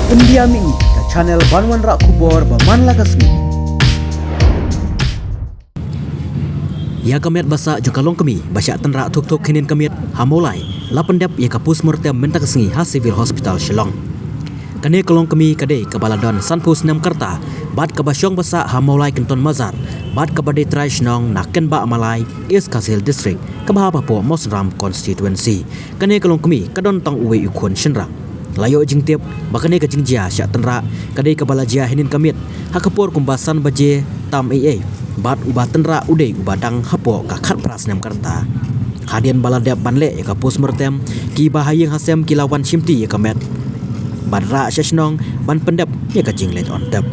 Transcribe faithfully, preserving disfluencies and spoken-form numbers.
India Mihngi, ka channel ban wanrah khubor ba man la ka sngi. Ïa ka met ba sah jong ka longkmie ba shah tynrah thuk thuk hynnin ka miet ha Mawlai, la pyndep ïa ka postmortem mynta ka sngi ha Civil Hospital Shillong. Kane ka longkmie ka dei kaba la don sanphew snem ka rta bad kaba shong ba sah ha Mawlai Kynton Mazar bad kaba dei trai shnong na Kynbah Malai, East Khasi Hills District, kaba hap hapoh Mawsynram Constituency. Kane ka longkmie ka don tang uwei u khun shynrang. La ïoh jingtip ba kane ka jingjia shah tynrah ka dei kaba la jia hynnin ka miet ha ka por kumba san baje tam eiei, bad uba tynrah u dei uba dang hapoh ka khatphra snem ka rta. Hadien ba la dep ban leh ïa ka postmortem, kiba ha ïing ha sem ki la wan shimti ïa ka met bad rah sha shnong ban pyndep ïa ka jingleit on tep.